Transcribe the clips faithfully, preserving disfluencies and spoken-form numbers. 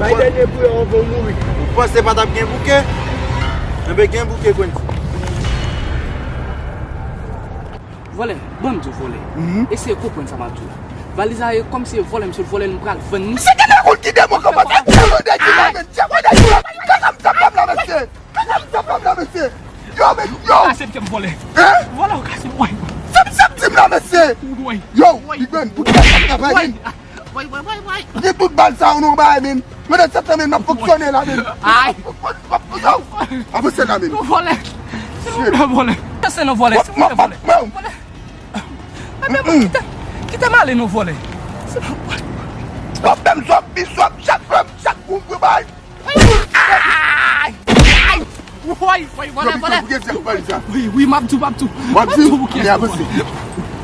Bay dènye priyè anvan w mouri. Ou panse pa t ap gen bouke? Enben, gen bouke, Quency. Vòlè, ban m di w, vòlè. Eseye konprann sa m ap di w la. Valiz la, e kòmsi e vòlè m sot vòlè l, m pral vann li. Se ki nèg ou ki demon kòmanse? Djabonè ki la, men, djabonè ki la. Kaka m sa fè m la, mesye. Kaka m sa fè m la, mesye. Yo, men, yo. Ou kase pye m, vòlè. Hein? Vòlè, ou kase, woy. Sa m, sa m di m la, mesye. Woy. Yo, Big Ben, ou te ka travay, men. Woy, woy, woy, woy. Gen tout bal sa yo nan bagay, men. Men, sa, men, m ap fonksyone la, men. Ay. Yo, avanse la, men. Non, vòlè. Silvouplè, vòlè. Avanse non, vòlè. Silvouplè, vòlè. Vòlè. Enben, kite, kite m ale non, vòlè. W ap fè m sòf, pi sòf, chak frè m, chak kou m pran bay. Ay! Ay! Woy, woy, vòlè, vòlè. Wi, wi, m ap di w, m ap di w. W ap di w? Men avanse.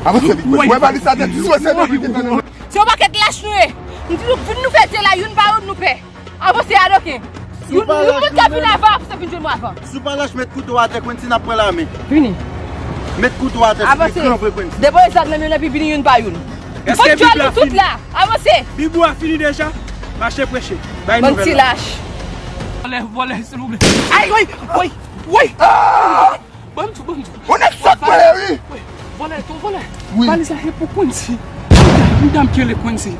Avanse, Big Boy. Wè valiz sa tèt sou, se nou ki te tann. Se yon pakèt lach nou ye. M di nou, vin nou fete la, youn pa youn nou pè. Avanse, Adoken. Youn, youn moun ka vin avan, avanse vin jwenn mwen avan. Si w pa lach, met kouto atè, Quency, n ap pran lame. Vini. Met kouto atè, si w gen gran vre, Quency. Depoze zam nan men w, epi vini youn pa youn. Fòk djòl nou tout la. Avanse. Bib ou a fini deja? Mache preche. Bay nouvèl la. Bann ti lach. Vòlè, vòlè, silvouplè. Ay, woy, woy, woy. Ban m di w, ban m di w. Ou nèg sòt vre, wi. Vòlè, ton vòlè. Wi. Valiz la e pou Quency. Yon dam ki rele Quency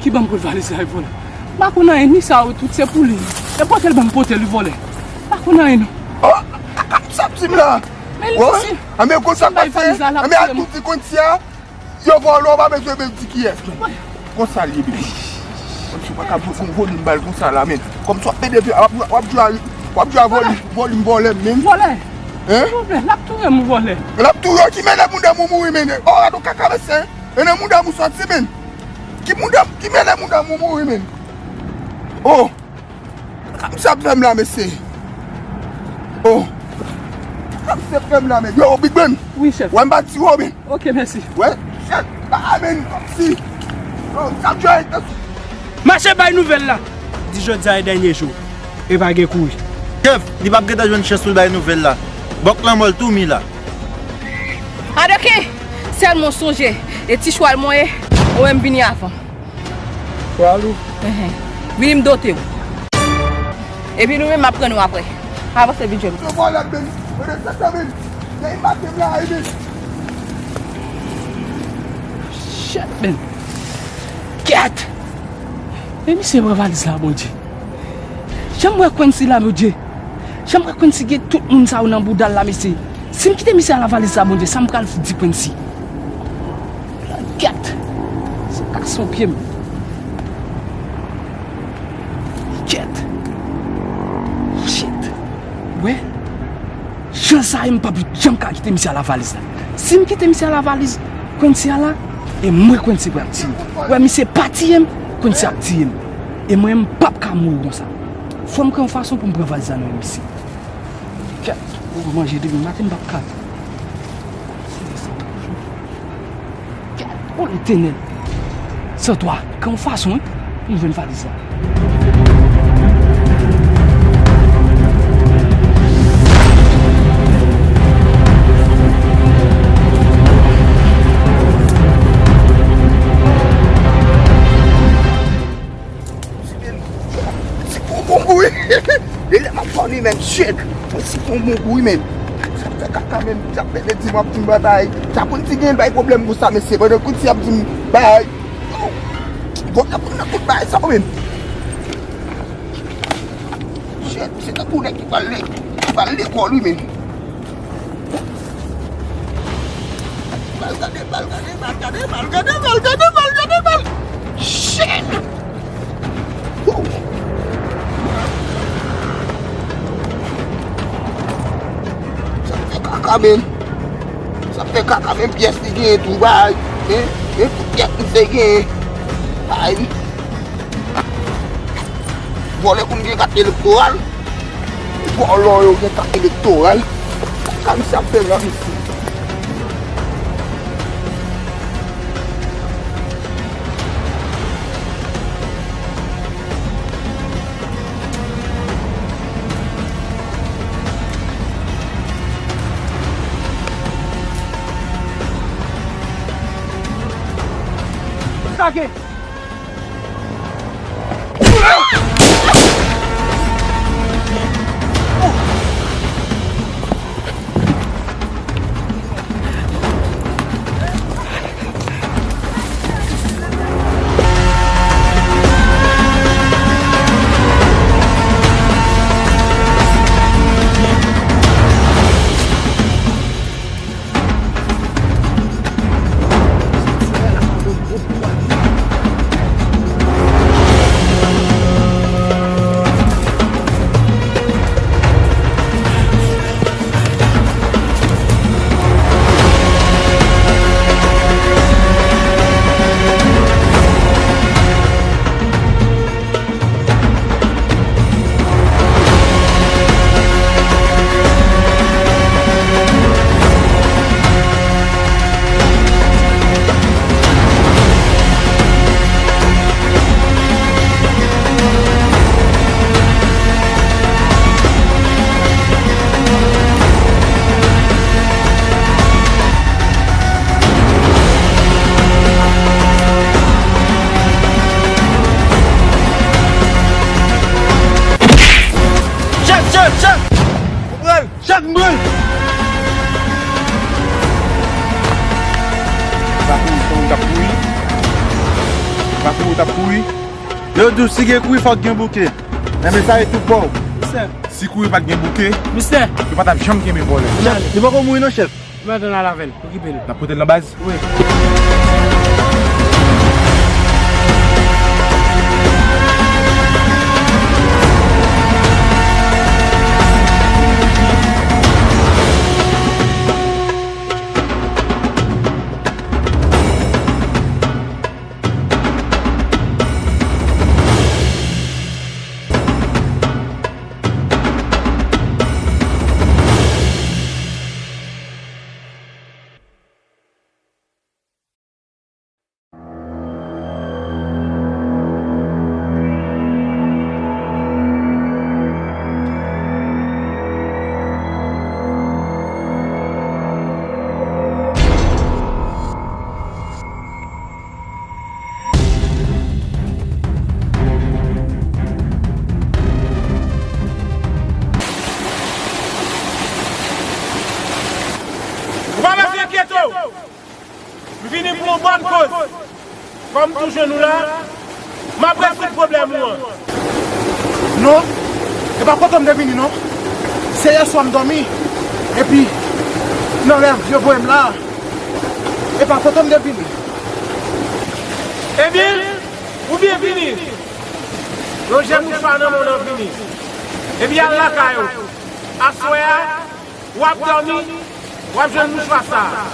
ki ban m pou valiz la, vòlè. M pa konn anyen, ni sa yo tout se pou li. E pote l ban m pote l, vòlè. M pa konn anyen, non. Oh, kaka m sa di m la. Men li di si. Anben, konsa pase. Anben, a tou di Quency a. Yo vòlè, w pa bezwen menm di kiyès, men. Konsa l ye, bebe. Kòmsi w pa ka vo-, gon volim bal konsa la, men. Kòmsi w ap pede, w ap, w ap jwe a, w ap jwe a volim, volim vòlè, men. Vòlè. Hein? Vòlè, l ap touye m, vòlè. L ap touye w, ki mennen moun dam ou mouri, men. Oh, gade w kaka mesye. E nan moun dam ou sòti, men. Ki moun dam, ki mennen moun dam ou mouri, men. Oh. Sa misye ap fè m la, mesye. Oh. Sa misye ap fè m la, men. Yo, Big Ben. Wi, chèf. Wè m pa di w, men. Ok, mèsi. Wè, chèf, ba, men, kòmsi. Oh, sa jwe. Mache bay nouvèl la. Di jodi a e dènye jou. E pa gen kouri. Chèf, li p ap gentan jwenn chans pou l bay nouvèl la. Bòk lanmò l tou mi la. Adoken, sèlman sonje, e ti chwal mwen ye, ou menm vini avan. Chwal ou? Enhen. Vini m dote w. Epi nou menm m ap pran nou apre. Avanse vin jwenn mwen. Yo vòlè, men. Mwen de sèt la, men. Dèyè maten m la, men. Shit, men. Kèt! Men misye pran valiz la, Bondye. Jan m wè Quency la, Bondye. Jan m wè Quency gen tout moun sa yo nan bouda l la, mesye. Si m kite misye al ak valiz la, Bondye, sa m pral di Quency? Gèt! Se kase yon pye m. Gèt! Shit! Wè? Jan sa ye, m p ap janm ka kite misye al ak valiz la. Si m kite misye al ak valiz Quency a la, e mwen Quency pral tiye. Wè, misye pa tiye m, Quency ap tiye m. E mwen, m p ap ka mouri konsa. Fò m gen yon fason pou m pran valiz la nan men misye. Kèt, ou manje depi maten, m p ap ka. Kèt, o Letènèl. San twa, gen yon fason, wi, pou m jwenn valiz la. Ti bonbon wi. Depi lè m ap fè li menm, shit. Mwen ti bonbon wi, men. Sa fè kaka, men. Sa fè de di m ap di m bay bay. Sa konn ti gen bay pwoblèm pou sa, mesye. Pandan kout ti ap di m bay. Bon, la pou nan tout bay sa, men. Shit, se tankou nèg ki pral le-, ki pral lekòl, wi, men. Bal gade, bal gade, bal gade, bal gade, bal gade, bal gade, bal. Shit! Wow! Sa fè kaka, men. Sa fè kaka, men pyès li genyen tou, bay. Hein? Men tout pyès misye genyen. Bay. Vòlè konn gen kat elektoral. Vòlò yo gen kat elektoral. Sa misye ap fè la, mesye. Sa gen. Kouri, kouri, t ap kouri. Pa kouri, t ap kouri. Yo di w, si gen kouri, fòk gen bouke. Men mesaj tout bon. Misye. Si kouri pa t gen bouke, misye, yo pa t ap janm kenbe vòlè. Chèf, li poko mouri non, chèf. Mwen antann al avè l, okipe l. N ap pote l nan baz? Wi. Ou pa bezwen enkyete w. M vini pou yon bòn koz. Kòm m tou jwenn ou la, m ap rezoud pwoblèm ou an. Non, e pa kote m te vini non. Se yèswa m dòmi, epi nan rèv yo voye m la. E pa kote m te vini. Ebyen, ou byen vini. Lonje mouchwa nan men w nan vini. Epi al lakay ou. Aswè a, w ap dòmi, w ap jwenn mouchwa sa a.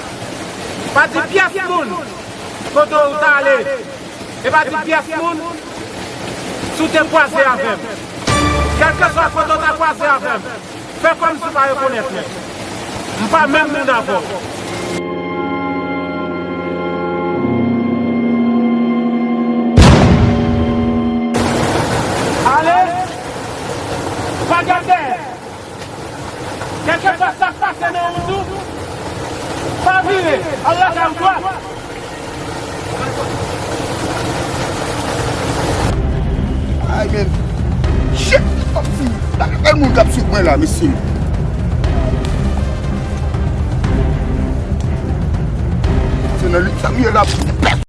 Pa di pyès moun kote w t ale. E pa di pyès moun si w te kwaze avè m. Kèlkeswa kote w ta kwaze avè m, fè kòmsi w pa rekonèt mwen. M pa menm moun avè w. Ale! Pa gade! Kèlkeswa sa k pase nan wout ou, pa vire, al lakay ou dwat. Ay, men. Shit! Fòk si. Pa gen moun k ap swiv mwen la, mesye. Se nan lit sa m ye la.